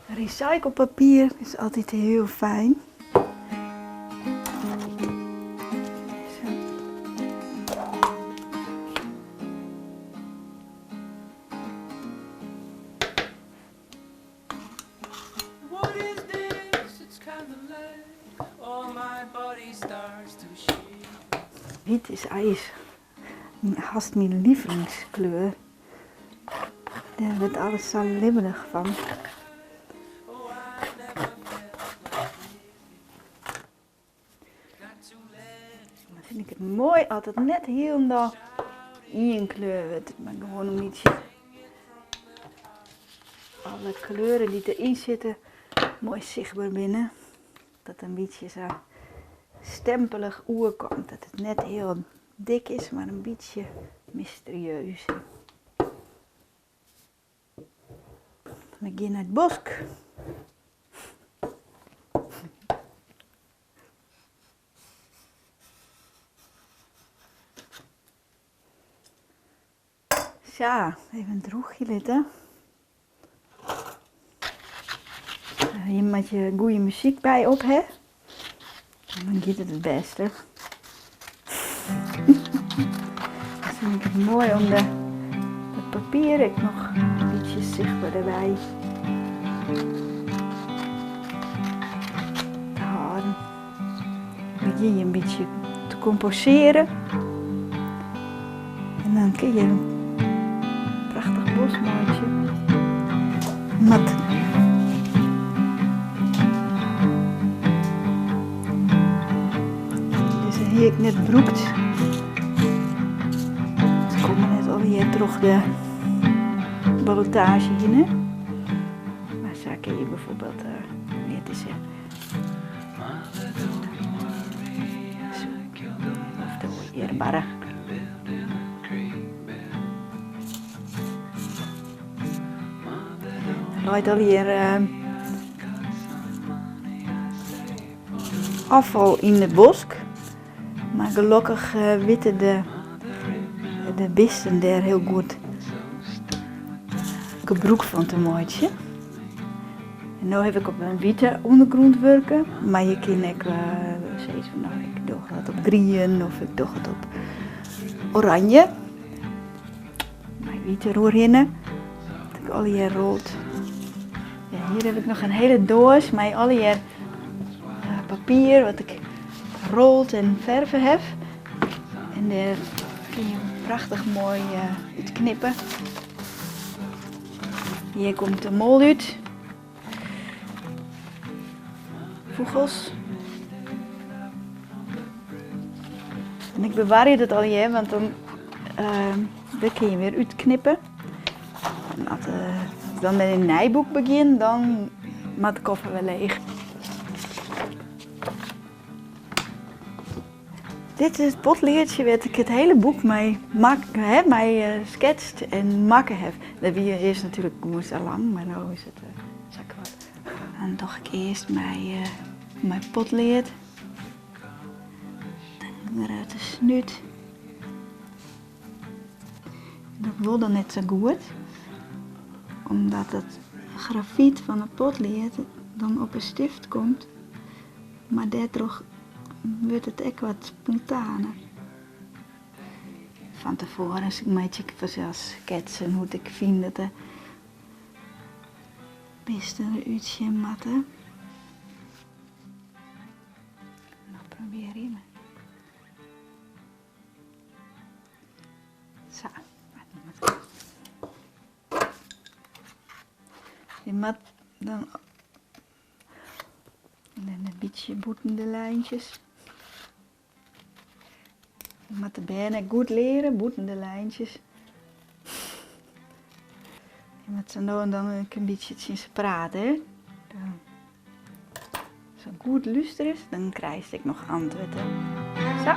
Recyclepapier is altyd hiel fijn. Zo. Wyt is eins hast myn lievelingskleur. Dêr wurdt alles sa libbendich fan. Dan fyn ik it moai as it net hielendal ien kleur wurdt, mar gewoan in bytsje alle kleuren dy't deryn sitte moai sichtber binne. Dat it in bytsje sa stempelich oerkomt, dat it net hiel dik is, mar in bytsje mysterieus. We gean nei it bosk. Sa, even drûgje litte. Hjir moat je goede muzyk by op ha. Dan giet it it bêste. Dan fyn ik it moai om de, it papier ek noch in bytsje sichtber derby te hâlden. Begjin je in bytsje te komposearjen. En dan kin je in prachtich bos meitsje. Moat Dizze hie ik net brûkt. Se komme net allegear troch de ballotaazje hinne. Mar sa kin je bijvoorbeeld mear te sjen. Of de earrebarre. Der leit allegear ôffal yn de bosk, mar gelokkich witte de bisten dêr hiel goed gebrûk fan te meitsjen. En no haw ik op in wite ûndergrûn wurke, mar je kinne ek sizze fan no ik doch dat op grien of ik doch it op oranje. Mei wyt deroerhinne, dat ik allegear rold. Ja, hjir haw ik noch in hiele doas mei allegear papier wat ik rold en ferve haw. En dêr kin je prachtich moai út knippe. Hjir komt de mol út. Fûgels. En ik bewarje dat allegear, want dan uh, kin je wer útknippe. En as ik dan wer in nij boek begjin, dan moat de koffer wer leech. Dit is it potleadsje wêr't ik it hiele boek mei makke, hè, mei sketst en makke haw. Dat wie earst natuerlik gewoan sa lang, mar no is it sa koart. Dan doch ik earst mei mei potlead. Dan grutte snút. Dat wol dan net sa goed, omdat it grafyt fan it potlead dan op 'e stift komt. Mar dêrtroch wurdt it ek wat spontaner. Fan tefoaren meitsje ik fansels sketsen hoe't ik fyn dat de bisten derút sjen moatte. Noch probearje. Sa. Je moat dan En dan in bytsje bûten de lijntjes. Je moat de bern ek goed leare, bûten de lijntjes. Je moat sa no en dan ek in bytsje tsjin se prate, hè. Ast goed lústerest, dan krijst ek noch antwurd. Sa.